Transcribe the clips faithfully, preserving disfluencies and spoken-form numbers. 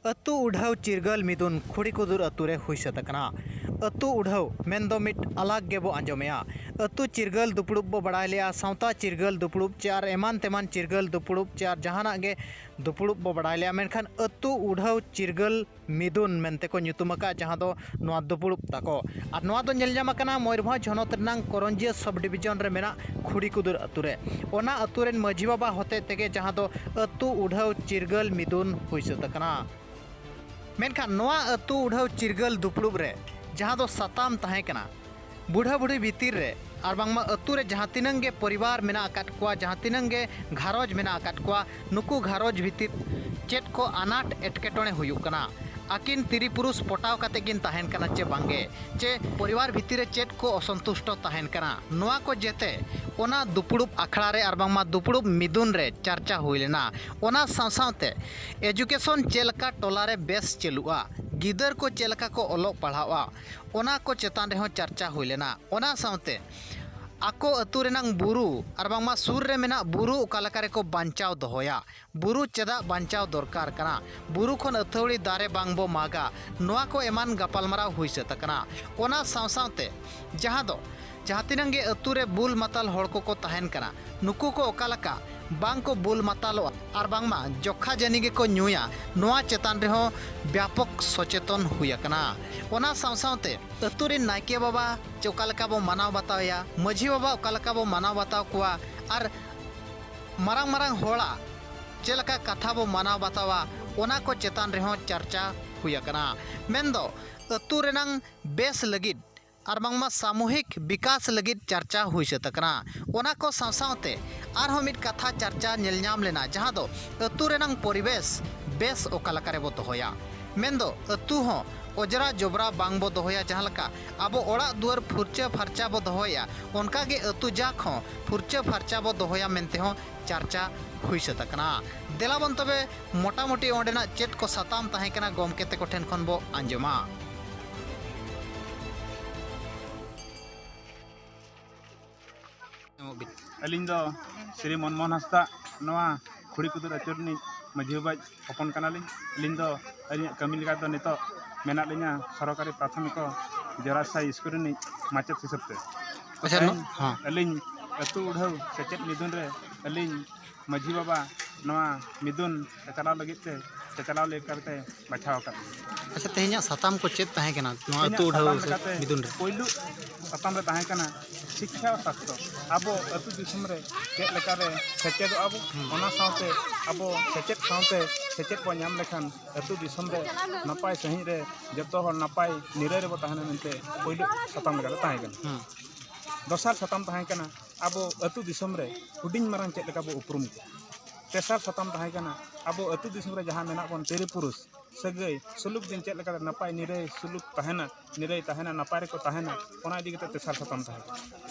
ᱟᱹᱛᱩ ᱩᱰᱷᱟᱹᱣ ᱪᱤᱨᱜᱟᱹᱞ ᱢᱤᱫᱩᱱ ᱠᱷᱩᱲᱤᱠᱩᱫᱩᱨ ᱟᱹᱛᱩ ᱨᱮ ᱦᱩᱭ ᱥᱟᱹᱛ ᱟᱠᱟᱱᱟ᱾ ᱟᱹᱛᱩ ᱩᱰᱷᱟᱹᱣ ᱢᱮᱱᱫᱚ ᱢᱤᱫ ᱟᱞᱟᱜᱽ ᱜᱮᱵᱚ ᱟᱸᱡᱚᱢᱮᱜᱼᱟ᱾ ᱟᱹᱛᱩ ᱪᱤᱨᱜᱟᱹᱞ ᱫᱩᱯᱲᱩᱵ ᱵᱚ ᱵᱟᱲᱟᱭ ᱞᱮᱜᱼᱟ, ᱥᱟᱶᱛᱟ ᱪᱤᱨᱜᱟᱹᱞ ᱫᱩᱯᱲᱩᱵ ᱪᱮ ᱟᱨ ᱮᱢᱟᱱ ᱛᱮᱢᱟᱱ ᱪᱤᱨᱜᱟᱹᱞ ᱫᱩᱯᱲᱩᱵ ᱪᱮ ᱟᱨ ᱡᱟᱦᱟᱱᱟᱜ ᱜᱮ ᱫᱩᱯᱲᱩᱵ ᱵᱚ ᱵᱟᱲᱟᱭ ᱞᱮᱜᱼᱟ, ᱢᱮᱱᱠᱷᱟᱱ ᱟᱹᱛᱩ ᱩᱰᱷᱟᱹᱣ ᱪᱤᱨᱜᱟᱹᱞ ᱢᱤᱫᱩᱱ ᱢᱮᱱᱛᱮ ᱠᱚ ᱧᱩᱛᱩᱢ ᱟᱠᱟᱫ, ᱡᱟᱦᱟᱸ ᱫᱚ ᱱᱚᱣᱟ ᱫᱩᱯᱲᱩᱵ ᱛᱟᱠᱚ᱾ ᱟᱨ ᱱᱚᱣᱟ ᱫᱚ ᱧᱮᱞ ᱧᱟᱢ ᱟᱠᱟᱱᱟ ᱢᱚᱭᱩᱨᱵᱷᱚᱸᱡᱽ ᱦᱚᱱᱚᱛ ᱨᱮᱱᱟᱝ ᱠᱚᱨᱚᱧᱡᱤᱭᱟᱹ ᱥᱚᱵᱽ ᱰᱤᱵᱤᱡᱚᱱ ᱨᱮ ᱢᱮᱱᱟᱜ ᱠᱷᱩᱲᱤᱠᱩᱫᱩᱨ ᱟᱹᱛᱩ ᱨᱮ᱾ ᱚᱱᱟ ᱟᱹᱛᱩ ᱨᱮᱱ ᱢᱟᱹᱡᱷᱤ ᱵᱟᱵᱟ ᱦᱚᱛᱮᱡ ᱛᱮᱜᱮ ᱡᱟᱦᱟᱸ ᱫᱚ ᱟᱹᱛᱩ ᱩᱰᱷᱟᱹᱣ ᱪᱤᱨᱜᱟᱹᱞ ᱢᱤᱫᱩᱱ ᱦᱩᱭ ᱥᱟᱹᱛ ᱟᱠᱟᱱᱟ᱾ ᱢᱮᱱᱠᱷᱟᱱ ᱱᱚᱣᱟ ᱟᱹᱛᱩ ᱩᱰᱷᱟᱹᱣ ᱪᱤᱨᱜᱟᱹᱞ ᱫᱩᱯᱲᱩᱵ ᱨᱮ ᱡᱟᱦᱟᱸ ᱫᱚ ᱥᱟᱛᱟᱢ ᱛᱟᱦᱮᱸ ᱠᱟᱱᱟ, ᱵᱩᱰᱷᱟᱹ ᱵᱩᱰᱷᱤ ᱵᱷᱤᱛᱤᱨ ᱨᱮ ᱟᱨ ᱵᱟᱝᱢᱟ ᱟᱹᱛᱩ ᱨᱮ ᱡᱟᱦᱟᱸ ᱛᱤᱱᱟᱹᱝ ᱜᱮ ᱯᱚᱨᱤᱵᱟᱨ ᱢᱮᱱᱟᱜ ᱟᱠᱟᱫ ᱠᱚᱣᱟ, ᱡᱟᱦᱟᱸ ᱛᱤᱱᱟᱹᱝ ᱜᱮ ᱜᱷᱟᱨᱚᱸᱡᱽ ᱢᱮᱱᱟᱜ ᱟᱠᱟᱫ ᱠᱚᱣᱟ, ᱱᱩᱠᱩ ᱜᱷᱟᱨᱚᱸᱡᱽ ᱵᱷᱤᱛᱤᱨ ᱪᱮᱫ ᱠᱚ ᱟᱱᱟᱴ ᱮᱴᱠᱮᱴᱚᱬᱮ ᱦᱩᱭᱩᱜ ᱠᱟᱱᱟ, ᱟᱹᱠᱤᱱ ᱛᱤᱨᱤ ᱯᱩᱨᱩᱥ ᱯᱚᱴᱟᱣ ᱠᱟᱛᱮ ᱠᱤᱱ ᱛᱟᱦᱮᱱ ᱠᱟᱱᱟ ᱪᱮ ᱵᱟᱝᱜᱮ, ᱪᱮ ᱯᱚᱨᱤᱵᱟᱨ ᱵᱷᱤᱛᱤᱨ ᱨᱮ ᱪᱮᱫ ᱠᱚ ᱚᱥᱚᱱᱛᱩᱥᱴᱚ ᱛᱟᱦᱮᱱ ᱠᱟᱱᱟ, ᱱᱚᱣᱟ ᱠᱚ ᱡᱮᱛᱮ ᱚᱱᱟ ᱫᱩᱯᱲᱩᱵ ᱟᱠᱷᱲᱟ ᱨᱮ ᱟᱨ ᱵᱟᱝᱢᱟ ᱫᱩᱯᱲᱩᱵ ᱢᱤᱫᱩᱱ ᱨᱮ ᱪᱟᱨᱪᱟ ᱦᱩᱭ ᱞᱮᱱᱟ᱾ ᱚᱱᱟ ᱥᱟᱶ ᱥᱟᱶᱛᱮ ᱮᱡᱩᱠᱮᱥᱚᱱ ᱪᱮᱫ ᱞᱮᱠᱟ ᱴᱚᱞᱟ ᱨᱮ ᱵᱮᱥ ᱪᱟᱹᱞᱩᱜᱼᱟ, ᱜᱤᱫᱟᱹᱨ ᱠᱚ ᱪᱮᱫ ᱞᱮᱠᱟ ᱠᱚ ᱚᱞᱚᱜ ᱯᱟᱲᱦᱟᱜᱼᱟ, ᱚᱱᱟ ᱠᱚ ᱪᱮᱛᱟᱱ ᱨᱮᱦᱚᱸ ᱪᱟᱨᱪᱟ ᱦᱩᱭ ᱞᱮᱱᱟ᱾ ᱚᱱᱟ ᱥᱟᱶᱛᱮ ᱟᱠᱚ ᱟᱹᱛᱩ ᱨᱮᱱᱟᱝ ᱵᱩᱨᱩ ᱟᱨ ᱵᱟᱝᱢᱟ ᱥᱩᱨ ᱨᱮ ᱢᱮᱱᱟᱜ ᱵᱩᱨᱩ ᱚᱠᱟ ᱞᱮᱠᱟ ᱨᱮᱠᱚ ᱵᱟᱧᱪᱟᱣ ᱫᱚᱦᱚᱭᱟ, ᱵᱩᱨᱩ ᱪᱮᱫᱟᱜ ᱵᱟᱧᱪᱟᱣ ᱫᱚᱨᱠᱟᱨ ᱠᱟᱱᱟ, ᱵᱩᱨᱩ ᱠᱷᱚᱱ ᱟᱹᱛᱷᱟᱹᱣᱲᱤ ᱫᱟᱨᱮ ᱵᱟᱝ ᱵᱚ ᱢᱟᱜᱟ, ᱱᱚᱣᱟ ᱠᱚ ᱮᱢᱟᱱ ᱜᱟᱯᱟᱞᱢᱟᱨᱟᱣ ᱦᱩᱭ ᱥᱟᱹᱛ ᱟᱠᱟᱱᱟ᱾ ᱚᱱᱟ ᱥᱟᱶ ᱥᱟᱶᱛᱮ ᱡᱟᱦᱟᱸ ᱫᱚ ᱡᱟᱦᱟᱸ ᱛᱤᱱᱟᱹᱝ ᱜᱮ ᱟᱹᱛᱩ ᱨᱮ ᱵᱩᱞ ᱢᱟᱛᱟᱞ ᱦᱚᱲ ᱠᱚᱠᱚ ᱛᱟᱦᱮᱱ ᱠᱟᱱᱟ, ᱱᱩᱠᱩ ᱠᱚ ᱚᱠᱟ ᱞᱮᱠᱟ ᱵᱟᱝ ᱠᱚ ᱵᱩᱞ ᱢᱟᱛᱟᱞᱚᱜᱼᱟ ᱟᱨ ᱵᱟᱝᱢᱟ ᱡᱚᱠᱷᱟ ᱡᱟᱹᱱᱤ ᱜᱮᱠᱚ ᱧᱩᱭᱟ, ᱱᱚᱣᱟ ᱪᱮᱛᱟᱱ ᱨᱮᱦᱚᱸ ᱵᱮᱯᱚᱠ ᱥᱚᱪᱮᱛᱚᱱ ᱦᱩᱭ ᱟᱠᱟᱱᱟ᱾ ᱚᱱᱟ ᱥᱟᱶ ᱥᱟᱶᱛᱮ ᱟᱹᱛᱩ ᱨᱮᱱ ᱱᱟᱭᱠᱮ ᱵᱟᱵᱟ ᱪᱮ ᱚᱠᱟ ᱞᱮᱠᱟ ᱵᱚ ᱢᱟᱱᱟᱣ ᱵᱟᱛᱟᱣᱮᱭᱟ, ᱢᱟᱹᱡᱷᱤ ᱵᱟᱵᱟ ᱚᱠᱟ ᱞᱮᱠᱟ ᱵᱚ ᱢᱟᱱᱟᱣ ᱵᱟᱛᱟᱣ ᱠᱚᱣᱟ, ᱟᱨ ᱢᱟᱨᱟᱝ ᱢᱟᱨᱟᱝ ᱦᱚᱲᱟᱜ ᱪᱮᱫ ᱞᱮᱠᱟ ᱠᱟᱛᱷᱟ ᱵᱚ ᱢᱟᱱᱟᱣ ᱵᱟᱛᱟᱣᱟ, ᱚᱱᱟ ᱠᱚ ᱪᱮᱛᱟᱱ ᱨᱮᱦᱚᱸ ᱪᱟᱨᱪᱟ ᱦᱩᱭ ᱟᱠᱟᱱᱟ᱾ ᱢᱮᱱᱫᱚ ᱟᱹᱛᱩ ᱨᱮᱱᱟᱝ ᱵᱮᱥ ᱞᱟᱹᱜᱤᱫ ᱟᱨ ᱵᱟᱝᱢᱟ ᱥᱟᱢᱩᱦᱤᱠ ᱵᱤᱠᱟᱥ ᱞᱟᱹᱜᱤᱫ ᱪᱟᱨᱪᱟ ᱦᱩᱭ ᱥᱟᱹᱛ ᱟᱠᱟᱱᱟ᱾ ᱚᱱᱟ ᱠᱚ ᱥᱟᱶ ᱥᱟᱶᱛᱮ ᱟᱨᱦᱚᱸ ᱢᱤᱫ ᱠᱟᱛᱷᱟ ᱪᱟᱨᱪᱟ ᱧᱮᱞ ᱧᱟᱢ ᱞᱮᱱᱟ, ᱡᱟᱦᱟᱸ ᱫᱚ ᱟᱹᱛᱩ ᱨᱮᱱᱟᱝ ᱯᱚᱨᱤᱵᱮᱥ ᱵᱮᱥ ᱚᱠᱟ ᱞᱮᱠᱟ ᱨᱮᱵᱚ ᱫᱚᱦᱚᱭᱟ᱾ ᱢᱮᱱᱫᱚ ᱟᱹᱛᱩ ᱦᱚᱸ ᱚᱡᱽᱨᱟ ᱡᱚᱵᱽᱨᱟ ᱵᱟᱝ ᱵᱚ ᱫᱚᱦᱚᱭᱟ, ᱡᱟᱦᱟᱸ ᱞᱮᱠᱟ ᱟᱵᱚ ᱚᱲᱟᱜ ᱫᱩᱣᱟᱹᱨ ᱯᱷᱩᱨᱪᱟᱹ ᱯᱷᱟᱨᱪᱟ ᱵᱚ ᱫᱚᱦᱚᱭᱟ, ᱚᱱᱠᱟ ᱜᱮ ᱟᱹᱛᱩ ᱡᱟᱠ ᱦᱚᱸ ᱯᱷᱩᱨᱪᱟᱹ ᱯᱷᱟᱨᱪᱟ ᱵᱚ ᱫᱚᱦᱚᱭᱟ ᱢᱮᱱᱛᱮ ᱦᱚᱸ ᱪᱟᱨᱪᱟ ᱦᱩᱭ ᱥᱟᱹᱛ ᱟᱠᱟᱱᱟ᱾ ᱫᱮᱞᱟ ᱵᱚᱱ ᱛᱚᱵᱮ ᱢᱚᱴᱟᱢᱩᱴᱤ ᱚᱸᱰᱮᱱᱟᱜ ᱪᱮᱫ ᱠᱚ ᱥᱟᱛᱟᱢ ᱛᱟᱦᱮᱸ ᱠᱟᱱᱟ, ᱜᱚᱢᱠᱮ ᱛᱮᱠᱚ ᱴᱷᱮᱱ ᱠᱷᱚᱱ ᱵᱚ ᱟᱸᱡᱚᱢᱟ᱾ ᱟᱹᱞᱤᱧ ᱫᱚ ᱥᱨᱤ ᱢᱚᱱᱢᱳᱦᱚᱱ ᱦᱟᱸᱥᱫᱟ, ᱱᱚᱣᱟ ᱠᱷᱩᱲᱤᱠᱩᱫᱩᱨ ᱟᱹᱛᱩ ᱨᱤᱱᱤᱡ ᱢᱟᱹᱡᱷᱤ ᱵᱟᱵᱟᱭᱤᱡ ᱦᱚᱯᱚᱱ ᱠᱟᱱᱟᱞᱤᱧ᱾ ᱟᱹᱞᱤᱧ ᱫᱚ ᱟᱹᱞᱤᱧᱟᱜ ᱠᱟᱹᱢᱤ ᱞᱮᱠᱟ ᱫᱚ ᱱᱤᱛᱚᱜ ᱢᱮᱱᱟᱜ ᱞᱤᱧᱟ ᱥᱚᱨᱠᱟᱨᱤ ᱯᱨᱟᱛᱷᱚᱢᱤᱠ ᱡᱚᱨᱟᱥᱟᱭ ᱥᱠᱩᱞ ᱨᱤᱱᱤᱡ ᱢᱟᱪᱮᱫ ᱦᱤᱥᱟᱹᱵ ᱛᱮ᱾ ᱟᱪᱪᱷᱟ, ᱛᱮᱦᱮᱧ ᱦᱚᱸ᱾ ᱟᱹᱞᱤᱧ ᱟᱹᱛᱩ ᱩᱰᱷᱟᱹᱣ ᱥᱮᱪᱮᱫ ᱢᱤᱫᱩᱱ ᱨᱮ ᱟᱹᱞᱤᱧ ᱢᱟᱹᱡᱷᱤ ᱵᱟᱵᱟ ᱱᱚᱣᱟ ᱢᱤᱫᱩᱱ ᱪᱟᱪᱟᱞᱟᱣ ᱞᱟᱹᱜᱤᱫ ᱛᱮ ᱪᱟᱪᱟᱞᱟᱣ ᱞᱮᱠᱟᱨ ᱛᱮ ᱵᱟᱪᱷᱟᱣ ᱟᱠᱟᱫ ᱞᱤᱧᱟ᱾ ᱟᱪᱪᱷᱟ, ᱛᱮᱦᱮᱧᱟᱜ ᱥᱟᱛᱟᱢ ᱠᱚ ᱪᱮᱫ ᱛᱟᱦᱮᱸ ᱠᱟᱱᱟ ᱱᱚᱣᱟ ᱟᱹᱛᱩ ᱛᱮᱦᱮᱧᱟᱜ ᱩᱰᱷᱟᱹᱣ ᱥᱟᱛᱟᱢ ᱞᱮᱠᱟᱛᱮ ᱢᱤᱫᱩᱱ ᱨᱮ? ᱯᱳᱭᱞᱳ ᱥᱟᱛᱟᱢ ᱨᱮ ᱛᱟᱦᱮᱸ ᱠᱟᱱᱟ ᱥᱤᱠᱠᱷᱟ ᱟᱨ ᱥᱟᱥᱛᱷᱚ᱾ ᱟᱵᱚ ᱟᱹᱛᱩ ᱫᱤᱥᱚᱢ ᱨᱮ ᱪᱮᱫ ᱞᱮᱠᱟᱨᱮ ᱥᱮᱪᱮᱫᱚᱜ ᱟᱵᱚ, ᱚᱱᱟ ᱥᱟᱶᱛᱮ ᱟᱵᱚ ᱥᱮᱪᱮᱫ ᱥᱟᱶᱛᱮ ᱥᱮᱪᱮᱫ ᱵᱚᱱ ᱧᱟᱢ ᱞᱮᱠᱷᱟᱱ ᱟᱹᱛᱩ ᱫᱤᱥᱚᱢ ᱨᱮ ᱱᱟᱯᱟᱭ ᱥᱟᱺᱦᱤᱡ ᱨᱮ ᱡᱚᱛᱚ ᱦᱚᱲ ᱱᱟᱯᱟᱭ ᱱᱤᱨᱟᱹᱭ ᱨᱮᱵᱚ ᱛᱟᱦᱮᱱᱟ ᱢᱮᱱᱛᱮ ᱯᱳᱭᱞᱳ ᱥᱟᱛᱟᱢ ᱞᱮᱠᱟᱛᱮ ᱛᱟᱦᱮᱸ ᱠᱟᱱᱟ᱾ ᱦᱮᱸ᱾ ᱫᱚᱥᱟᱨ ᱥᱟᱛᱟᱢ ᱛᱟᱦᱮᱸ ᱠᱟᱱᱟ ᱟᱵᱚ ᱟᱹᱛᱩ ᱫᱤᱥᱚᱢ ᱨᱮ ᱦᱩᱰᱤᱧ ᱢᱟᱨᱟᱝ ᱪᱮᱫ ᱞᱮᱠᱟ ᱵᱚ ᱩᱯᱨᱩᱢ ᱠᱚᱣᱟ᱾ ᱛᱮᱥᱟᱨ ᱥᱟᱛᱟᱢ ᱛᱟᱦᱮᱸ ᱠᱟᱱᱟ ᱟᱵᱚ ᱟᱹᱛᱩ ᱫᱤᱥᱚᱢ ᱨᱮ ᱡᱟᱦᱟᱸ ᱢᱮᱱᱟᱜ ᱵᱚᱱ ᱛᱤᱨᱤ ᱯᱩᱨᱩᱥ ᱥᱟᱹᱜᱟᱹᱭ ᱥᱩᱞᱩᱠ ᱫᱤᱱ ᱪᱮᱫ ᱞᱮᱠᱟᱛᱮ ᱱᱟᱯᱟᱭ ᱱᱤᱨᱟᱹᱭ ᱥᱩᱞᱩᱠ ᱛᱟᱦᱮᱱᱟ, ᱱᱤᱨᱟᱹᱭ ᱛᱟᱦᱮᱱᱟ, ᱱᱟᱯᱟᱭ ᱨᱮᱠᱚ ᱛᱟᱦᱮᱱᱟ, ᱚᱱᱟ ᱤᱫᱤ ᱠᱟᱛᱮ ᱛᱮᱥᱟᱨ ᱥᱟᱛᱟᱢ ᱛᱟᱦᱮᱸ ᱠᱟᱱᱟ᱾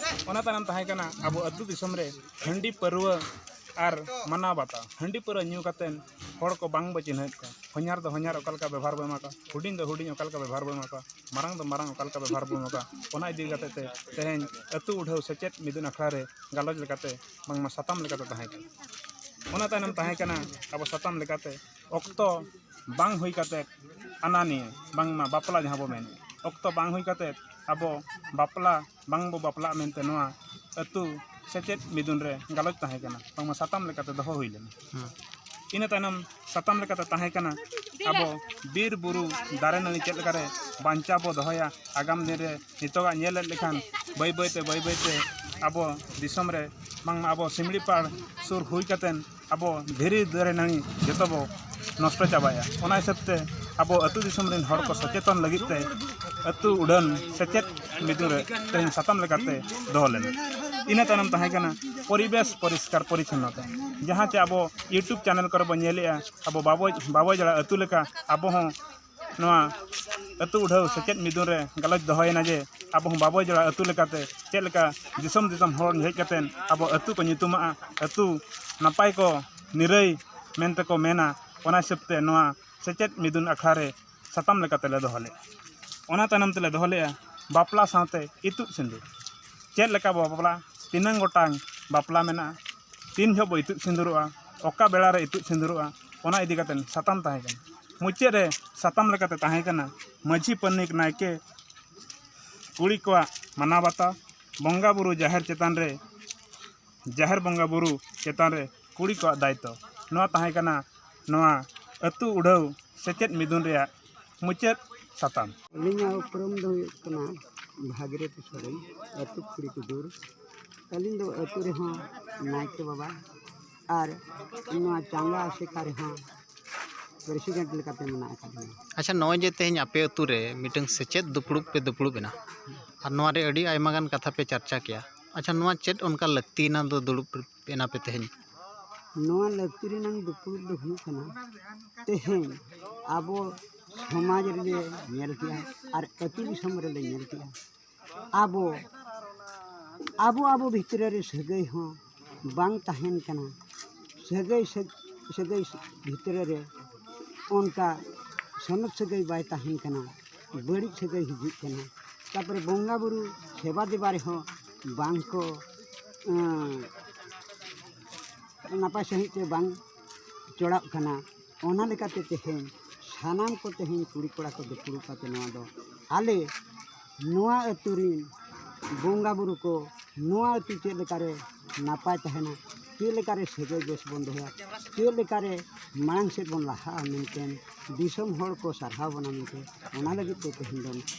ᱚᱱᱟ ᱛᱟᱭᱱᱚᱢ ᱛᱟᱦᱮᱸ ᱠᱟᱱᱟ ᱟᱵᱚ ᱟᱹᱛᱩ ᱫᱤᱥᱚᱢ ᱨᱮ ᱦᱟᱺᱰᱤ ᱯᱟᱹᱨᱣᱟᱹ ᱟᱨ ᱢᱟᱱᱟᱣ ᱵᱟᱛᱟᱣ᱾ ᱦᱟᱺᱰᱤ ᱯᱟᱹᱣᱨᱟᱹ ᱧᱩ ᱠᱟᱛᱮ ᱦᱚᱲ ᱠᱚ ᱵᱟᱝ ᱵᱚ ᱪᱤᱱᱦᱟᱹᱣᱮᱫ ᱠᱚᱣᱟ᱾ ᱦᱚᱧᱦᱟᱨ ᱫᱚ ᱦᱚᱧᱦᱟᱨ ᱚᱠᱟ ᱞᱮᱠᱟ ᱵᱮᱵᱚᱦᱟᱨ ᱵᱚ ᱮᱢᱟ ᱠᱚᱣᱟ, ᱦᱩᱰᱤᱧ ᱫᱚ ᱦᱩᱰᱤᱧ ᱚᱠᱟ ᱞᱮᱠᱟ ᱵᱮᱵᱚᱦᱟᱨ ᱵᱚ ᱮᱢᱟ ᱠᱚᱣᱟ, ᱢᱟᱨᱟᱝ ᱫᱚ ᱢᱟᱨᱟᱝ ᱚᱠᱟ ᱞᱮᱠᱟ ᱵᱮᱵᱚᱦᱟᱨ ᱵᱚ ᱮᱢᱟ ᱠᱚᱣᱟ, ᱚᱱᱟ ᱤᱫᱤ ᱠᱟᱛᱮ ᱛᱮ ᱛᱮᱦᱮᱧ ᱟᱹᱛᱩ ᱩᱰᱷᱟᱹᱣ ᱥᱮᱪᱮᱫ ᱢᱤᱫᱩᱱ ᱟᱠᱷᱲᱟ ᱨᱮ ᱜᱟᱞᱚᱪ ᱞᱮᱠᱟᱛᱮ ᱵᱟᱝᱢᱟ ᱥᱟᱛᱟᱢ ᱞᱮᱠᱟᱛᱮ ᱛᱟᱦᱮᱸ ᱠᱟᱱᱟ᱾ ᱚᱱᱟ ᱛᱟᱭᱱᱚᱢ ᱛᱟᱦᱮᱸ ᱠᱟᱱᱟ ᱟᱵᱚ ᱥᱟᱛᱟᱢ ᱞᱮᱠᱟᱛᱮ ᱚᱠᱛᱚ ᱵᱟᱝ ᱦᱩᱭ ᱠᱟᱛᱮ ᱟᱱᱟ ᱱᱤᱭᱟᱹ ᱵᱟᱝᱢᱟ ᱵᱟᱯᱞᱟ ᱡᱟᱦᱟᱸ ᱵᱚ ᱢᱮᱱ, ᱚᱠᱛᱚ ᱵᱟᱝ ᱦᱩᱭ ᱠᱟᱛᱮ ᱟᱵᱚ ᱵᱟᱯᱞᱟ ᱵᱟᱝ ᱵᱚ ᱵᱟᱯᱞᱟᱜ ᱢᱮᱱᱛᱮ ᱱᱚᱣᱟ ᱟᱹᱛᱩ ᱥᱮᱪᱮᱫ ᱢᱤᱫᱩᱱ ᱨᱮ ᱜᱟᱞᱚᱪ ᱛᱟᱦᱮᱸ ᱠᱟᱱᱟ, ᱵᱟᱝᱢᱟ ᱥᱟᱛᱟᱢ ᱞᱮᱠᱟᱛᱮ ᱫᱚᱦᱚ ᱦᱩᱭ ᱞᱮᱱᱟ᱾ ᱦᱮᱸ᱾ ᱤᱱᱟᱹ ᱛᱟᱭᱱᱚᱢ ᱥᱟᱛᱟᱢ ᱞᱮᱠᱟᱛᱮ ᱛᱟᱦᱮᱸ ᱠᱟᱱᱟ ᱟᱵᱚ ᱵᱤᱨ ᱵᱩᱨᱩ ᱫᱟᱨᱮ ᱱᱟᱹᱲᱤ ᱪᱮᱫ ᱞᱮᱠᱟᱨᱮ ᱵᱟᱧᱪᱟᱣ ᱵᱚ ᱫᱚᱦᱚᱭᱟ᱾ ᱟᱜᱟᱢ ᱫᱤᱱ ᱨᱮ ᱱᱤᱛᱚᱜᱟᱜ ᱧᱮᱞᱮᱫ ᱞᱮᱠᱷᱟᱱ ᱵᱟᱹᱭ ᱵᱟᱹᱭ ᱛᱮ ᱵᱟᱹᱭ ᱵᱟᱹᱭ ᱛᱮ ᱟᱵᱚ ᱫᱤᱥᱚᱢ ᱨᱮ ᱵᱟᱝᱢᱟ ᱟᱵᱚ ᱥᱤᱢᱲᱤᱯᱟᱲ ᱥᱩᱨ ᱦᱩᱭ ᱠᱟᱛᱮᱱ ᱟᱵᱚ ᱫᱷᱤᱨᱤ ᱫᱟᱨᱮ ᱱᱟᱹᱲᱤ ᱡᱚᱛᱚ ᱵᱚ ᱱᱚᱥᱴᱚ ᱪᱟᱵᱟᱭᱟ᱾ ᱚᱱᱟ ᱦᱤᱥᱟᱹᱵ ᱛᱮ ᱟᱵᱚ ᱟᱹᱛᱩ ᱫᱤᱥᱚᱢ ᱨᱮᱱ ᱦᱚᱲ ᱠᱚ ᱥᱚᱪᱮᱛᱚᱱ ᱞᱟᱹᱜᱤᱫ ᱛᱮ ᱟᱹᱛᱩ ᱩᱰᱷᱟᱹᱱ ᱥᱮᱪᱮᱫ ᱢᱤᱫᱩᱱ ᱨᱮ ᱛᱮᱦᱮᱧ ᱥᱟᱛᱟᱢ ᱞᱮᱠᱟᱛᱮ ᱫᱚᱦᱚ ᱞᱮᱱᱟ᱾ ᱤᱱᱟᱹ ᱛᱟᱭᱱᱚᱢ ᱛᱟᱦᱮᱸ ᱠᱟᱱᱟ ᱯᱚᱨᱤᱵᱮᱥ ᱯᱚᱨᱤᱥᱠᱟᱨ ᱯᱚᱨᱤᱪᱷᱚᱱᱱᱚᱛᱟ, ᱡᱟᱦᱟᱸ ᱪᱮ ᱟᱵᱚ YouTube ᱪᱮᱱᱮᱞ ᱠᱚᱨᱮ ᱵᱚᱱ ᱧᱮᱞᱮᱜᱼᱟ, ᱟᱵᱚ ᱵᱟᱵᱚᱭ ᱵᱟᱵᱚᱭ ᱡᱟᱲᱟ ᱟᱹᱛᱩ ᱞᱮᱠᱟ ᱟᱵᱚ ᱦᱚᱸ ᱱᱚᱣᱟ ᱟᱹᱛᱩ ᱩᱰᱷᱟᱹᱣ ᱥᱮᱪᱮᱫ ᱢᱤᱫᱩᱱ ᱨᱮ ᱜᱟᱞᱚᱪ ᱫᱚᱦᱚᱭᱮᱱᱟ ᱡᱮ ᱟᱵᱚ ᱦᱚᱸ ᱵᱟᱵᱚᱭ ᱡᱟᱲᱟ ᱟᱹᱛᱩ ᱞᱮᱠᱟᱛᱮ ᱪᱮᱫ ᱞᱮᱠᱟ ᱫᱤᱥᱚᱢ ᱫᱤᱥᱚᱢ ᱦᱚᱲ ᱦᱮᱡ ᱠᱟᱛᱮᱱ ᱟᱵᱚ ᱟᱹᱛᱩ ᱠᱚ ᱧᱩᱛᱩᱢᱟᱜᱼᱟ, ᱟᱹᱛᱩ ᱱᱟᱯᱟᱭ ᱠᱚ ᱱᱤᱨᱟᱹᱭ ᱢᱮᱱᱛᱮ ᱠᱚ ᱢᱮᱱᱟ᱾ ᱚᱱᱟ ᱦᱤᱥᱟᱹᱵ ᱛᱮ ᱱᱚᱣᱟ ᱥᱮᱪᱮᱫ ᱢᱤᱫᱩᱱ ᱟᱠᱷᱲᱟ ᱨᱮ ᱥᱟᱛᱟᱢ ᱞᱮᱠᱟᱛᱮ ᱞᱮ ᱫᱚᱦᱚ ᱞᱮᱫᱼᱟ᱾ ᱚᱱᱟ ᱛᱟᱭᱱᱚᱢ ᱛᱮᱞᱮ ᱫᱚᱦᱚ ᱞᱮᱫᱼᱟ ᱵᱟᱯᱞᱟ ᱥᱟᱶᱛᱮ ᱤᱛᱩᱫ ᱥᱤᱸᱫᱩᱨ᱾ ᱪᱮᱫ ᱞᱮᱠᱟ ᱵᱚ ᱵᱟᱯᱞᱟ, ᱛᱤᱱᱟᱹᱝ ᱜᱚᱴᱟᱝ ᱵᱟᱯᱞᱟ ᱢᱮᱱᱟᱜᱼᱟ, ᱛᱤᱱ ᱡᱚᱦᱚᱜ ᱵᱚ ᱤᱛᱩᱫ ᱥᱤᱸᱫᱩᱨᱚᱜᱼᱟ, ᱚᱠᱟ ᱵᱮᱲᱟ ᱨᱮ ᱤᱛᱩᱫ ᱥᱤᱸᱫᱩᱨᱚᱜᱼᱟ, ᱚᱱᱟ ᱤᱫᱤ ᱠᱟᱛᱮ ᱥᱟᱛᱟᱢ ᱛᱟᱦᱮᱸ ᱠᱟᱱᱟ᱾ ᱢᱩᱪᱟᱹᱫ ᱨᱮ ᱥᱟᱛᱟᱢ ᱞᱮᱠᱟᱛᱮ ᱛᱟᱦᱮᱸ ᱠᱟᱱᱟ ᱢᱟᱹᱡᱷᱤ ᱯᱟᱨᱟᱱᱤᱠ ᱱᱟᱭᱠᱮ ᱠᱩᱲᱤ ᱠᱚᱣᱟᱜ ᱢᱟᱱᱟᱣ ᱵᱟᱛᱟᱣ, ᱵᱚᱸᱜᱟ ᱵᱩᱨᱩ ᱡᱟᱦᱮᱨ ᱪᱮᱛᱟᱱ ᱨᱮ, ᱡᱟᱦᱮᱨ ᱵᱚᱸᱜᱟ ᱵᱩᱨᱩ ᱪᱮᱛᱟᱱ ᱨᱮ ᱠᱩᱲᱤ ᱠᱚᱣᱟᱜ ᱫᱟᱭᱤᱛᱛᱚ᱾ ᱱᱚᱣᱟ ᱛᱟᱦᱮᱸ ᱠᱟᱱᱟ ᱱᱚᱣᱟ ᱟᱹᱛᱩ ᱩᱰᱷᱟᱹᱣ ᱥᱮᱪᱮᱫ ᱢᱤᱫᱩᱱ ᱨᱮᱭᱟᱜ ᱢᱩᱪᱟᱹᱫ ᱥᱟᱛᱟᱢ᱾ ᱟᱹᱞᱤᱧᱟᱜ ᱩᱯᱨᱩᱢ ᱫᱚ ᱦᱩᱭᱩᱜ ᱠᱟᱱᱟ ᱵᱷᱟᱜᱤᱨᱚᱛᱷ ᱥᱚᱨᱮᱱ, ᱟᱹᱛᱩ ᱠᱷᱩᱲᱤ ᱠᱩᱫᱩᱨ᱾ ᱟᱹᱞᱤᱧ ᱫᱚ ᱟᱹᱛᱩ ᱨᱮᱦᱚᱸ ᱱᱟᱭᱠᱮ ᱵᱟᱵᱟ ᱟᱨ ᱱᱚᱣᱟ ᱪᱟᱸᱜᱟ ᱟᱥᱮᱠᱟ ᱨᱮᱦᱚᱸ ᱯᱨᱮᱥᱤᱰᱮᱱᱴ ᱞᱮᱠᱟᱛᱮ ᱢᱮᱱᱟᱜ ᱟᱠᱟᱫ ᱞᱤᱧᱟ᱾ ᱟᱪᱪᱷᱟ, ᱱᱚᱜᱼᱚᱭ ᱡᱮ ᱛᱮᱦᱮᱧ ᱟᱯᱮ ᱟᱹᱛᱩ ᱨᱮ ᱢᱤᱫᱴᱟᱝ ᱥᱮᱪᱮᱫ ᱫᱩᱯᱲᱩᱵ ᱯᱮ ᱫᱩᱯᱲᱩᱵ ᱮᱱᱟ, ᱟᱨ ᱱᱚᱣᱟ ᱨᱮ ᱟᱹᱰᱤ ᱟᱭᱢᱟ ᱜᱟᱱ ᱠᱟᱛᱷᱟ ᱯᱮ ᱪᱟᱨᱪᱟ ᱠᱮᱜᱼᱟ, ᱟᱪᱪᱷᱟ, ᱱᱚᱣᱟ ᱪᱮᱫ ᱚᱱᱠᱟ ᱞᱟᱹᱠᱛᱤᱭᱮᱱᱟ ᱫᱚ ᱫᱩᱲᱩᱵ ᱮᱱᱟ ᱯᱮ ᱛᱮᱦᱮᱧ? ᱱᱚᱣᱟ ᱞᱟᱹᱠᱛᱤ ᱨᱮᱱᱟᱜ ᱫᱩᱯᱲᱩᱵ ᱫᱚ ᱦᱩᱭᱩᱜ ᱠᱟᱱᱟ, ᱛᱮᱦᱮᱧ ᱟᱵᱚ ᱥᱚᱢᱟᱡᱽ ᱨᱮᱞᱮ ᱧᱮᱞ ᱠᱮᱜᱼᱟ ᱟᱨ ᱟᱹᱛᱩ ᱫᱤᱥᱚᱢ ᱨᱮᱞᱮ ᱧᱮᱞ ᱠᱮᱜᱼᱟ, ᱟᱵᱚ ᱟᱵᱚ ᱟᱵᱚ ᱵᱷᱤᱛᱨᱤ ᱨᱮ ᱥᱟᱹᱜᱟᱹᱭ ᱦᱚᱸ ᱵᱟᱝ ᱛᱟᱦᱮᱱ ᱠᱟᱱᱟ᱾ ᱥᱟᱹᱜᱟᱹᱭ ᱥᱟᱹᱜ- ᱥᱟᱹᱜᱟᱹᱭ ᱵᱷᱤᱛᱨᱤ ᱨᱮ ᱚᱱᱠᱟ ᱥᱚᱱᱚᱛ ᱥᱟᱹᱜᱟᱹᱭ ᱵᱟᱭ ᱛᱟᱦᱮᱱ ᱠᱟᱱᱟ, ᱵᱟᱹᱲᱤᱡ ᱥᱟᱹᱜᱟᱹᱭ ᱦᱤᱡᱩᱜ ᱠᱟᱱᱟ᱾ ᱛᱟᱨᱯᱚᱨᱮ ᱵᱚᱸᱜᱟ ᱵᱩᱨᱩ ᱥᱮᱵᱟ ᱫᱮᱵᱟ ᱨᱮᱦᱚᱸ ᱵᱟᱝ ᱠᱚ ᱱᱟᱯᱟᱭ ᱥᱟᱺᱦᱤᱡ ᱛᱮ ᱵᱟᱝ ᱪᱚᱲᱟᱜ ᱠᱟᱱᱟ᱾ ᱚᱱᱟ ᱞᱮᱠᱟᱛᱮ ᱛᱮᱦᱮᱧ ᱥᱟᱱᱟᱢ ᱠᱚ ᱛᱮᱦᱮᱧ ᱠᱩᱲᱤ ᱠᱚᱲᱟ ᱠᱚ ᱫᱩᱯᱲᱩᱵ ᱠᱟᱛᱮ ᱱᱚᱣᱟ ᱫᱚ ᱟᱞᱮ ᱱᱚᱣᱟ ᱟᱹᱛᱩ ᱨᱤᱱ ᱵᱚᱸᱜᱟ ᱵᱩᱨᱩ ᱠᱚ ᱱᱚᱣᱟ ᱟᱹᱛᱩ ᱪᱮᱫ ᱞᱮᱠᱟᱨᱮ ᱱᱟᱯᱟᱭ ᱛᱟᱦᱮᱱᱟ, ᱪᱮᱫ ᱞᱮᱠᱟᱨᱮ ᱥᱟᱹᱜᱟᱹᱭ ᱵᱮᱥ ᱵᱚᱱ ᱫᱚᱦᱚᱭᱟ, ᱪᱮᱫ ᱞᱮᱠᱟᱨᱮ ᱢᱟᱲᱟᱝ ᱥᱮᱫ ᱵᱚᱱ ᱞᱟᱦᱟᱜᱼᱟ ᱢᱮᱱᱛᱮ ᱫᱤᱥᱚᱢ ᱦᱚᱲ ᱠᱚ ᱥᱟᱨᱦᱟᱣ ᱵᱚᱱᱟ ᱢᱮᱱᱛᱮ ᱚᱱᱟ ᱞᱟᱹᱜᱤᱫ ᱛᱮ ᱛᱮᱦᱮᱧ ᱫᱚ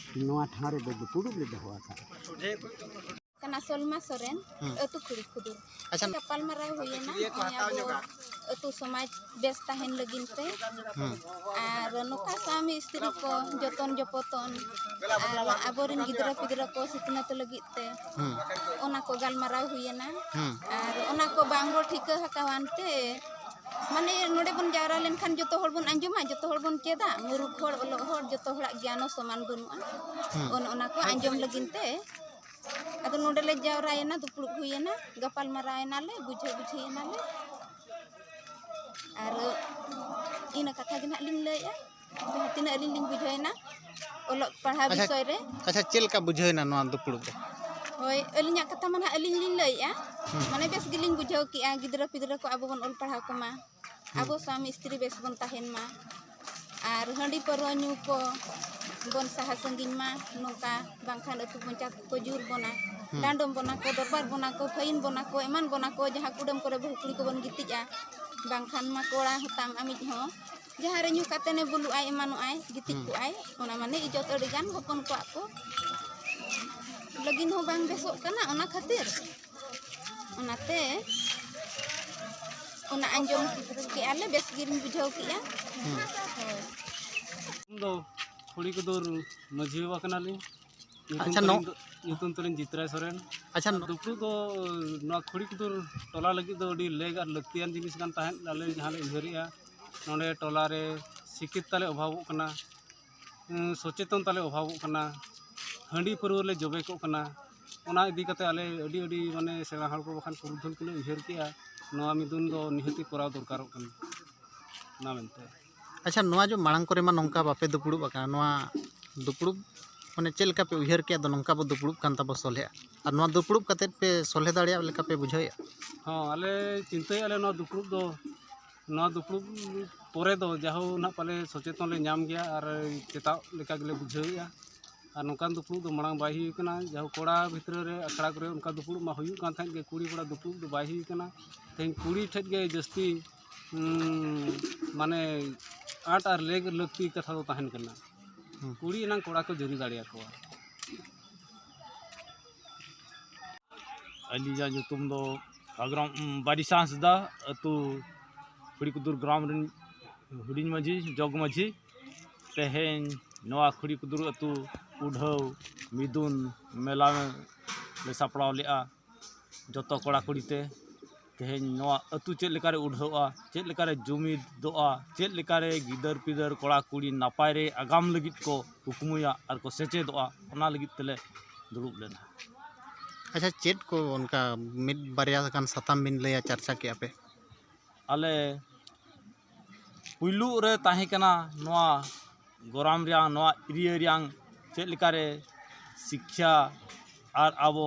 ᱱᱚᱣᱟ ᱴᱷᱟᱶ ᱨᱮᱫᱚ ᱫᱩᱯᱲᱩᱵ ᱞᱮ ᱫᱚᱦᱚ ᱟᱠᱟᱫᱼᱟ᱾ ᱠᱟᱱᱟ ᱥᱚᱞᱢᱟ ᱥᱚᱨᱮᱱ, ᱦᱩᱸ᱾ ᱟᱹᱛᱩ ᱠᱷᱩᱲᱤ ᱠᱷᱩᱫᱩᱨ᱾ ᱟᱪᱪᱷᱟ᱾ ᱜᱟᱯᱟᱞᱢᱟᱨᱟᱣ ᱦᱩᱭᱮᱱᱟ ᱱᱚᱜᱼᱚᱭ ᱟᱵᱚ ᱟᱹᱛᱩ ᱥᱚᱢᱟᱡᱽ ᱵᱮᱥ ᱛᱟᱦᱮᱱ ᱞᱟᱹᱜᱤᱫ ᱛᱮ᱾ ᱦᱩᱸ᱾ ᱟᱨ ᱱᱚᱝᱠᱟ ᱥᱟᱢᱤ ᱥᱛᱨᱤ ᱠᱚ ᱡᱚᱛᱚᱱ ᱡᱚᱯᱚᱛᱚᱱ ᱟᱨ ᱟᱵᱚᱨᱮᱱ ᱜᱤᱫᱽᱨᱟᱹ ᱯᱤᱫᱽᱨᱟᱹ ᱠᱚ ᱥᱤᱠᱷᱱᱟᱹᱛ ᱞᱟᱹᱜᱤᱫ ᱛᱮ ᱦᱩᱸ᱾ ᱚᱱᱟ ᱠᱚ ᱜᱟᱞᱢᱟᱨᱟᱣ ᱦᱩᱭᱮᱱᱟ᱾ ᱦᱩᱸ᱾ ᱟᱨ ᱚᱱᱟ ᱠᱚ ᱵᱟᱝ ᱵᱚ ᱴᱷᱤᱠᱟᱹ ᱟᱠᱟᱣᱟᱱ ᱛᱮ ᱢᱟᱱᱮ ᱱᱚᱰᱮ ᱵᱚᱱ ᱡᱟᱣᱨᱟ ᱞᱮᱱᱠᱷᱟᱱ ᱡᱚᱛᱚ ᱦᱚᱲ ᱵᱚᱱ ᱟᱸᱡᱚᱢᱟ, ᱡᱚᱛᱚ ᱦᱚᱲ ᱵᱚᱱ ᱪᱮᱫᱟ, ᱢᱩᱨᱩᱠᱷ ᱦᱚᱲ ᱚᱞᱚᱜ ᱦᱚᱲ ᱡᱚᱛᱚ ᱦᱚᱲᱟᱜ ᱜᱮᱭᱟᱱ ᱦᱚᱸ ᱥᱚᱢᱟᱱ ᱵᱟᱹᱱᱩᱜᱼᱟ᱾ ᱦᱩᱸ᱾ ᱚᱱ ᱚᱱᱟ ᱠᱚ ᱟᱸᱡᱚᱢ ᱞᱟᱹᱜᱤᱫ ᱛᱮ ᱟᱫᱚ ᱱᱚᱰᱮ ᱞᱮ ᱡᱟᱣᱨᱟᱭᱮᱱᱟ, ᱫᱩᱯᱲᱩᱵ ᱦᱩᱭᱮᱱᱟ, ᱜᱟᱯᱟᱞ ᱢᱟᱨᱟᱣ ᱮᱱᱟᱞᱮ, ᱵᱩᱡᱷᱟᱹ ᱵᱩᱡᱷᱤ ᱮᱱᱟᱞᱮ᱾ ᱟᱨ ᱤᱱᱟᱹ ᱠᱟᱛᱷᱟ ᱜᱮ ᱱᱟᱦᱟᱜ ᱞᱤᱧ ᱞᱟᱹᱭᱮᱜᱼᱟ, ᱡᱟᱦᱟᱸ ᱛᱤᱱᱟᱹᱜ ᱟᱹᱞᱤᱧ ᱞᱤᱧ ᱵᱩᱡᱷᱟᱹᱣᱮᱱᱟ ᱚᱞᱚᱜ ᱯᱟᱲᱦᱟᱣ ᱟᱪᱪᱷᱟ, ᱵᱤᱥᱚᱭ ᱨᱮ᱾ ᱟᱪᱪᱷᱟ, ᱪᱮᱫ ᱞᱮᱠᱟ ᱵᱩᱡᱷᱟᱹᱣᱮᱱᱟ ᱱᱚᱣᱟ ᱫᱩᱯᱲᱩᱵ ᱨᱮ? ᱦᱳᱭ, ᱟᱹᱞᱤᱧᱟᱜ ᱠᱟᱛᱷᱟ ᱢᱟ ᱱᱟᱦᱟᱜ ᱟᱹᱞᱤᱧ ᱞᱤᱧ ᱞᱟᱹᱭᱮᱜᱼᱟ, ᱦᱩᱸ᱾ ᱢᱟᱱᱮ ᱵᱮᱥ ᱜᱮᱞᱤᱧ ᱵᱩᱡᱷᱟᱹᱣ ᱠᱮᱜᱼᱟ, ᱜᱤᱫᱽᱨᱟᱹ ᱯᱤᱫᱽᱨᱟᱹ ᱠᱚ ᱟᱵᱚ ᱵᱚᱱ ᱚᱞ ᱯᱟᱲᱦᱟᱣ ᱠᱚᱢᱟ᱾ ᱟᱵᱚ ᱥᱟᱶ ᱢᱤᱥᱛᱨᱤ ᱵᱮᱥ ᱵᱚᱱ ᱛᱟᱦᱮᱱ ᱢᱟ᱾ ᱟᱨ ᱦᱟᱺᱰᱤ ᱯᱟᱹᱨᱣᱟᱹ ᱧᱩ ᱠᱚ ᱵᱚᱱ ᱥᱟᱦᱟ ᱥᱟᱺᱜᱤᱧ ᱢᱟ᱾ ᱱᱚᱝᱠᱟ ᱵᱟᱝᱠᱷᱟᱱ ᱟᱹᱛᱩ ᱯᱚᱧᱪᱟᱭᱮᱛ ᱠᱚ ᱡᱩᱨ ᱵᱚᱱᱟ, ᱦᱩᱸ᱾ ᱰᱟᱸᱰᱚᱢ ᱵᱚᱱᱟ ᱠᱚ, ᱫᱚᱨᱵᱟᱨ ᱵᱚᱱᱟ ᱠᱚ, ᱯᱷᱟᱭᱤᱱ ᱵᱚᱱᱟ ᱠᱚ, ᱮᱢᱟᱱ ᱵᱚᱱᱟ ᱠᱚ, ᱡᱟᱦᱟᱸ ᱠᱩᱰᱟᱹᱢ ᱠᱚᱨᱮ ᱵᱟᱹᱦᱩ ᱠᱩᱲᱤ ᱠᱚᱵᱚᱱ ᱜᱤᱛᱤᱡᱼᱟ᱾ ᱵᱟᱝᱠᱷᱟᱱ ᱢᱟ ᱠᱚᱲᱟ ᱦᱚᱸᱛᱟᱢ ᱟᱢᱤᱡ ᱦᱚᱸ ᱡᱟᱦᱟᱸ ᱨᱮ ᱧᱩ ᱠᱟᱛᱮ ᱮ ᱵᱩᱞᱩᱜᱼᱟᱭ, ᱮᱢᱟᱱᱚᱜᱼᱟᱭ, ᱜᱤᱛᱤᱡ ᱦᱩᱸ᱾ ᱠᱚᱜᱼᱟᱭ, ᱚᱱᱟ ᱢᱟᱱᱮ ᱤᱡᱽᱡᱚᱛ ᱟᱹᱰᱤ ᱜᱟᱱ ᱦᱚᱯᱚᱱ ᱠᱚᱣᱟᱜ ᱠᱚ ᱞᱟᱹᱜᱤᱫ ᱦᱚᱸ ᱵᱟᱝ ᱵᱮᱥᱚᱜ ᱠᱟᱱᱟ᱾ ᱚᱱᱟ ᱠᱷᱟᱹᱛᱤᱨ ᱚᱱᱟᱛᱮ ᱚᱱᱟ ᱟᱸᱡᱚᱢ ᱠᱮᱜᱼᱟ ᱞᱮ, ᱵᱮᱥ ᱜᱮᱞᱤᱧ ᱵᱩᱡᱷᱟᱹᱣ ᱠᱮᱜᱼᱟ᱾ ᱦᱩᱸ᱾ ᱦᱳᱭ᱾ ᱤᱧ ᱫᱚ ᱠᱷᱩᱲᱤ ᱠᱩᱫᱩᱨ ᱢᱟᱹᱡᱷᱤ ᱵᱟᱵᱟ ᱠᱟᱱᱟᱞᱤᱧ᱾ ᱧᱩᱛᱩᱢ ᱟᱪᱪᱷᱟ, ᱛᱟᱹᱞᱤᱧ ᱱᱚ- ᱫᱚ, ᱧᱩᱛᱩᱢ ᱛᱟᱹᱞᱤᱧ ᱡᱤᱛᱨᱟᱭ ᱥᱚᱨᱮᱱ᱾ ᱟᱪᱪᱷᱟ, ᱱᱚ- ᱫᱩᱯᱲᱩᱵ ᱫᱚ ᱱᱚᱣᱟ ᱠᱷᱩᱲᱤ ᱠᱩᱫᱩᱨ ᱴᱚᱞᱟ ᱞᱟᱹᱜᱤᱫ ᱫᱚ ᱟᱹᱰᱤ ᱞᱮᱜ ᱟᱨ ᱞᱟᱹᱠᱛᱤᱭᱟᱱ ᱡᱤᱱᱤᱥ ᱠᱟᱱ ᱛᱟᱦᱮᱸᱫ᱾ ᱟᱞᱮ ᱡᱟᱦᱟᱸ ᱞᱮ ᱩᱭᱦᱟᱹᱨᱮᱜᱼᱟ, ᱱᱚᱰᱮ ᱴᱚᱞᱟ ᱨᱮ ᱥᱤᱠᱠᱷᱤᱛ ᱛᱟᱞᱮ ᱚᱵᱷᱟᱵᱚᱜ ᱠᱟᱱᱟ, ᱩᱸ, ᱥᱚᱪᱮᱛᱚᱱ ᱛᱟᱞᱮ ᱚᱵᱷᱟᱵᱚᱜ ᱠᱟᱱᱟ, ᱦᱟᱺᱰᱤ ᱯᱟᱹᱨᱣᱟᱹ ᱞᱮ ᱡᱚᱵᱮ ᱠᱚᱜ ᱠᱟᱱᱟ᱾ ᱚᱱᱟ ᱤᱫᱤ ᱠᱟᱛᱮ ᱟᱞᱮ ᱟᱹᱰᱤ, ᱟᱹᱰᱤ ᱢᱟᱱᱮ ᱥᱮᱬᱟ ᱦᱚᱲ ᱠᱚ ᱵᱟᱠᱷᱟᱱ ᱯᱩᱨᱩᱫᱷᱩᱞ ᱠᱚᱞᱮ ᱩᱭᱦᱟᱹᱨ ᱠᱮᱜᱼᱟ, ᱱᱚᱣᱟ ᱢᱤᱫᱩᱱ ᱫᱚ ᱱᱤᱦᱟᱹᱛᱤ ᱠᱚᱨᱟᱣ ᱫᱚᱨᱠᱟᱨᱚᱜ ᱠᱟᱱᱟ, ᱚᱱᱟ ᱢᱮᱱᱛᱮ᱾ ᱟᱪᱪᱷᱟ, ᱱᱚᱣᱟ ᱡᱮ ᱢᱟᱲᱟᱝ ᱠᱚᱨᱮ ᱢᱟ ᱱᱚᱝᱠᱟ ᱵᱟᱯᱮ ᱫᱩᱯᱲᱩᱵ ᱟᱠᱟᱱᱟ, ᱱᱚᱣᱟ ᱫᱩᱯᱲᱩᱵ ᱢᱟᱱᱮ ᱪᱮᱫ ᱞᱮᱠᱟ ᱯᱮ ᱩᱭᱦᱟᱹᱨ ᱠᱮᱜᱼᱟ, ᱟᱫᱚ ᱱᱚᱝᱠᱟ ᱵᱚ ᱫᱩᱯᱲᱩᱵ ᱠᱟᱱ ᱛᱟᱵᱚ ᱥᱚᱞᱦᱮᱜᱼᱟ? ᱟᱨ ᱱᱚᱣᱟ ᱫᱩᱯᱲᱩᱵ ᱠᱟᱛᱮᱫ ᱯᱮ ᱥᱚᱞᱦᱮ ᱫᱟᱲᱮᱭᱟᱜ ᱞᱮᱠᱟ ᱯᱮ ᱵᱩᱡᱷᱟᱹᱣᱮᱜᱼᱟ? ᱦᱚᱸ, ᱟᱞᱮ ᱪᱤᱱᱛᱟᱹᱭᱮᱫᱼᱟ ᱞᱮ ᱱᱚᱣᱟ ᱫᱩᱯᱲᱩᱵ ᱫᱚ, ᱱᱚᱣᱟ ᱫᱩᱯᱲᱩᱵ ᱯᱚᱨᱮ ᱫᱚ ᱡᱟᱦᱳ ᱱᱟᱦᱟᱜ ᱯᱟᱞᱮ ᱥᱚᱪᱮᱛᱚᱱ ᱞᱮ ᱧᱟᱢ ᱜᱮᱭᱟ ᱟᱨ ᱪᱮᱛᱟᱣ ᱞᱮᱠᱟ ᱜᱮᱞᱮ ᱵᱩᱡᱷᱟᱹᱣᱮᱫᱼᱟ᱾ ᱟᱨ ᱱᱚᱝᱠᱟᱱ ᱫᱩᱯᱲᱩᱵ ᱫᱚ ᱢᱟᱲᱟᱝ ᱵᱟᱭ ᱦᱩᱭ ᱠᱟᱱᱟ᱾ ᱡᱟᱦᱳ ᱠᱚᱲᱟ ᱵᱷᱤᱛᱨᱤ ᱨᱮ ᱟᱠᱷᱲᱟ ᱠᱚᱨᱮ ᱚᱱᱠᱟ ᱫᱩᱯᱲᱩᱵ ᱢᱟ ᱦᱩᱭᱩᱜ ᱠᱟᱱ ᱛᱟᱦᱮᱸᱫ ᱜᱮ, ᱠᱩᱲᱤ ᱠᱚᱲᱟ ᱫᱩᱯᱲᱩᱵ ᱫᱚ ᱵᱟᱭ ᱦᱩᱭ ᱠᱟᱱᱟ᱾ ᱛᱮᱦᱮᱧ ᱠᱩᱲᱤ ᱴᱷᱮᱱ ᱜᱮ ᱡᱟᱹᱥᱛᱤ, ᱩᱸ, ᱢᱟᱱᱮ ᱟᱸᱴ ᱟᱨ ᱞᱮᱜ ᱞᱟᱹᱠᱛᱤ ᱠᱟᱛᱷᱟ ᱫᱚ ᱛᱟᱦᱮᱱ ᱠᱟᱱᱟ᱾ ᱦᱩᱸ᱾ ᱠᱩᱲᱤ ᱮᱱᱟᱝ ᱠᱚᱲᱟ ᱠᱚ ᱡᱟᱹᱨᱤ ᱫᱟᱲᱮᱭᱟᱠᱚᱣᱟ᱾ ᱟᱹᱞᱤᱧᱟᱜ ᱧᱩᱛᱩᱢ ᱫᱚ ᱦᱟᱜᱨᱟᱢ, ᱩᱢ, ᱵᱟᱨᱤᱥᱟ ᱦᱟᱸᱥᱫᱟ, ᱟᱹᱛᱩ ᱠᱷᱩᱲᱤᱠᱩᱫᱩᱨ ᱜᱨᱟᱢ ᱨᱮᱱ ᱦᱩᱰᱤᱧ ᱢᱟᱹᱡᱷᱤ, ᱡᱚᱜᱽ ᱢᱟᱹᱡᱷᱤ᱾ ᱛᱮᱦᱮᱧ ᱱᱚᱣᱟ ᱠᱷᱩᱲᱤᱠᱩᱫᱩᱨ ᱟᱹᱛᱩ ᱩᱰᱷᱟᱹᱣ ᱢᱤᱫᱩᱱ ᱢᱮᱞᱟ ᱞᱮ ᱥᱟᱯᱲᱟᱣ ᱞᱮᱜᱼᱟ᱾ ᱡᱚᱛᱚ ᱠᱚᱲᱟ ᱠᱩᱲᱤ ᱛᱮ ᱛᱮᱦᱮᱧ ᱱᱚᱣᱟ ᱟᱹᱛᱩ ᱪᱮᱫ ᱞᱮᱠᱟᱨᱮ ᱩᱰᱷᱟᱹᱣᱚᱜᱼᱟ, ᱪᱮᱫ ᱞᱮᱠᱟᱨᱮ ᱡᱩᱢᱤᱫᱚᱜᱼᱟ, ᱪᱮᱫ ᱞᱮᱠᱟᱨᱮ ᱜᱤᱫᱟᱹᱨ ᱯᱤᱫᱟᱹᱨ ᱠᱚᱲᱟ ᱠᱩᱲᱤ ᱱᱟᱯᱟᱭ ᱨᱮ ᱟᱜᱟᱢ ᱞᱟᱹᱜᱤᱫ ᱠᱚ ᱠᱩᱠᱢᱩᱭᱟ ᱟᱨ ᱠᱚ ᱥᱮᱪᱮᱫᱚᱜᱼᱟ, ᱚᱱᱟ ᱞᱟᱹᱜᱤᱫ ᱛᱮᱞᱮ ᱫᱩᱲᱩᱵ ᱞᱮᱱᱟ᱾ ᱟᱪᱪᱷᱟ, ᱪᱮᱫ ᱠᱚ ᱚᱱᱠᱟ ᱢᱤᱫ ᱵᱟᱨᱭᱟ ᱜᱟᱱ ᱥᱟᱛᱟᱢ ᱵᱤᱱ ᱞᱟᱹᱭᱟ, ᱪᱟᱨᱪᱟ ᱠᱮᱜᱼᱟ ᱯᱮ? ᱟᱞᱮ ᱯᱩᱭᱞᱩ ᱨᱮ ᱛᱟᱦᱮᱸ ᱠᱟᱱᱟ ᱱᱚᱣᱟ ᱜᱚᱨᱟᱢ ᱨᱮᱭᱟᱝ, ᱱᱚᱣᱟ ᱮᱨᱤᱭᱟ ᱨᱮᱭᱟᱝ ᱪᱮᱫ ᱞᱮᱠᱟᱨᱮ ᱥᱤᱠᱠᱷᱟ ᱟᱨ ᱟᱵᱚ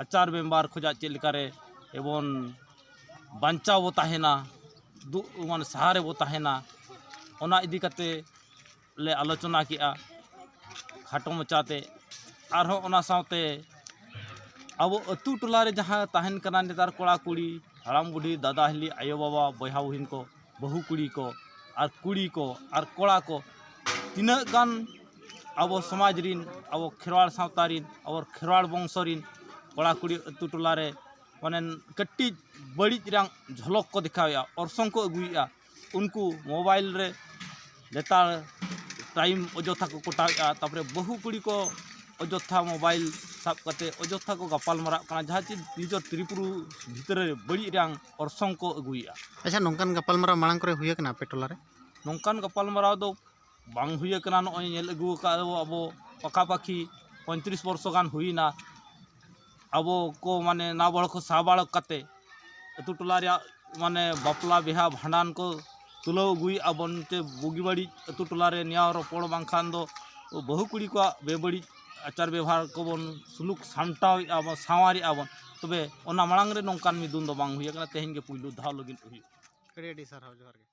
ᱟᱪᱟᱨ ᱵᱮᱵᱚᱦᱟᱨ ᱠᱷᱚᱱᱟᱜ ᱪᱮᱫ ᱞᱮᱠᱟᱨᱮ ᱮᱵᱚᱱ ᱵᱟᱧᱪᱟᱣ ᱵᱚ ᱛᱟᱦᱮᱱᱟ, ᱫᱩ ᱢᱟᱱᱮ ᱥᱟᱦᱟ ᱨᱮᱵᱚ ᱛᱟᱦᱮᱱᱟ, ᱚᱱᱟ ᱤᱫᱤ ᱠᱟᱛᱮ ᱞᱮ ᱟᱞᱳᱪᱚᱱᱟ ᱠᱮᱜᱼᱟ ᱠᱷᱟᱴᱚ ᱢᱟᱪᱷᱟᱛᱮ᱾ ᱟᱨᱦᱚᱸ ᱚᱱᱟ ᱥᱟᱶᱛᱮ ᱟᱵᱚ ᱟᱹᱛᱩ ᱴᱚᱞᱟ ᱨᱮ ᱡᱟᱦᱟᱸ ᱛᱟᱦᱮᱱ ᱠᱟᱱᱟ ᱱᱮᱛᱟᱨ ᱠᱚᱲᱟ ᱠᱩᱲᱤ, ᱦᱟᱲᱟᱢ ᱵᱩᱰᱷᱤ, ᱫᱟᱫᱟ ᱦᱤᱞᱤ, ᱟᱭᱳ ᱵᱟᱵᱟ, ᱵᱚᱭᱦᱟ ᱵᱩᱦᱤᱱ ᱠᱚ, ᱵᱟᱹᱦᱩ ᱠᱩᱲᱤ ᱠᱚ, ᱟᱨ ᱠᱩᱲᱤ ᱠᱚ, ᱟᱨ ᱠᱚᱲᱟ ᱠᱚ, ᱛᱤᱱᱟᱹᱜ ᱜᱟᱱ ᱟᱵᱚ ᱥᱚᱢᱟᱡᱽ ᱨᱤᱱ, ᱟᱵᱚ ᱠᱷᱮᱨᱣᱟᱲ ᱥᱟᱶᱛᱟ ᱨᱤᱱ, ᱟᱵᱚ ᱠᱷᱮᱨᱣᱟᱲ ᱵᱚᱝᱥᱚ ᱨᱤᱱ ᱠᱚᱲᱟ ᱠᱩᱲᱤ ᱟᱹᱛᱩ ᱴᱚᱞᱟ ᱨᱮ ᱢᱟᱱᱮ ᱠᱟᱹᱴᱤᱡ ᱵᱟᱹᱲᱤᱡ ᱨᱮᱭᱟᱜ ᱡᱷᱚᱞᱚᱠ ᱠᱚ ᱫᱮᱠᱷᱟᱣᱮᱫᱼᱟ, ᱚᱨᱥᱚᱝ ᱠᱚ ᱟᱹᱜᱩᱭᱮᱫᱼᱟ, ᱩᱱᱠᱩ ᱢᱳᱵᱟᱭᱤᱞ ᱨᱮ ᱞᱮᱛᱟᱲ ᱴᱟᱭᱤᱢ ᱚᱡᱚᱛᱷᱟ ᱠᱚ ᱠᱚᱴᱟᱣᱮᱫᱼᱟ᱾ ᱛᱟᱨᱯᱚᱨᱮ ᱵᱟᱹᱦᱩ ᱠᱩᱲᱤ ᱠᱚ ᱚᱡᱚᱛᱷᱟ ᱢᱳᱵᱟᱭᱤᱞ ᱥᱟᱵ ᱠᱟᱛᱮ ᱚᱡᱚᱛᱷᱟ ᱠᱚ ᱜᱟᱯᱟᱞ ᱢᱟᱨᱟᱜ ᱠᱟᱱᱟ, ᱡᱟᱦᱟᱸ ᱪᱮ ᱱᱤᱡᱚᱨ ᱛᱨᱤᱯᱩᱨᱩ ᱵᱷᱤᱛᱨᱤ ᱨᱮ ᱵᱟᱹᱲᱤᱡ ᱨᱮᱭᱟᱜ ᱚᱨᱥᱚᱝ ᱠᱚ ᱟᱹᱜᱩᱭᱮᱫᱼᱟ᱾ ᱟᱪᱪᱷᱟ, ᱱᱚᱝᱠᱟᱱ ᱜᱟᱯᱟᱞᱢᱟᱨᱟᱣ ᱢᱟᱲᱟᱝ ᱠᱚᱨᱮ ᱦᱩᱭ ᱟᱠᱟᱱᱟ ᱟᱯᱮ ᱴᱚᱞᱟ ᱨᱮ? ᱱᱚᱝᱠᱟᱱ ᱜᱟᱯᱟᱞᱢᱟᱨᱟᱣ ᱫᱚ ᱵᱟᱝ ᱦᱩᱭ ᱟᱠᱟᱱᱟ᱾ ᱱᱚᱜᱼᱚᱭ ᱧᱮᱞ ᱟᱹᱜᱩ ᱟᱠᱟᱫ ᱟᱵᱚ, ᱟᱵᱚ ᱯᱟᱠᱟᱯᱟᱠᱤ ᱯᱚᱸᱭᱛᱨᱤᱥ ᱵᱚᱨᱥᱚ ᱜᱟᱱ ᱦᱩᱭᱱᱟ᱾ ᱟᱵᱚ ᱠᱚ ᱢᱟᱱᱮ ᱱᱟᱵᱟᱲᱚ ᱠᱚ ᱥᱟᱵᱟᱲᱚ ᱠᱟᱛᱮ ᱟᱹᱛᱩ ᱴᱚᱞᱟ ᱨᱮᱭᱟᱜ ᱢᱟᱱᱮ ᱵᱟᱯᱞᱟ ᱵᱤᱦᱟ ᱵᱷᱟᱸᱰᱟᱱ ᱠᱚ ᱛᱩᱞᱟᱹᱣ ᱟᱹᱜᱩᱭᱮᱫᱼᱟ ᱵᱚᱱ, ᱛᱮ ᱵᱩᱜᱤ ᱵᱟᱹᱲᱤᱡ ᱟᱹᱛᱩ ᱴᱚᱞᱟ ᱨᱮ ᱱᱮᱭᱟᱣ ᱨᱚᱯᱚᱲ ᱵᱟᱝᱠᱷᱟᱱ ᱫᱚ ᱵᱟᱹᱦᱩ ᱠᱩᱲᱤ ᱠᱚᱣᱟᱜ ᱵᱮᱵᱟᱹᱲᱤᱡ ᱟᱪᱟᱨ ᱵᱮᱵᱷᱟᱨ ᱠᱚᱵᱚᱱ ᱥᱩᱞᱩᱠ ᱥᱟᱢᱴᱟᱣᱮᱫᱼᱟ ᱵᱚᱱ, ᱥᱟᱶᱟᱨᱮᱫᱼᱟ ᱵᱚᱱ᱾ ᱛᱚᱵᱮ ᱚᱱᱟ ᱢᱟᱲᱟᱝ ᱨᱮ ᱱᱚᱝᱠᱟᱱ ᱢᱤᱫᱩᱱ ᱫᱚ ᱵᱟᱝ ᱦᱩᱭ ᱟᱠᱟᱱᱟ, ᱛᱮᱦᱮᱧ ᱜᱮ ᱯᱩᱭᱞᱩ ᱫᱷᱟᱣ ᱞᱟᱹᱜᱤᱫ ᱦᱩᱭᱩᱜ᱾ ᱟᱹᱰᱤ ᱟᱹᱰᱤ ᱥᱟᱨᱦᱟᱣ, ᱡᱚᱦᱟᱨ ᱜᱮ᱾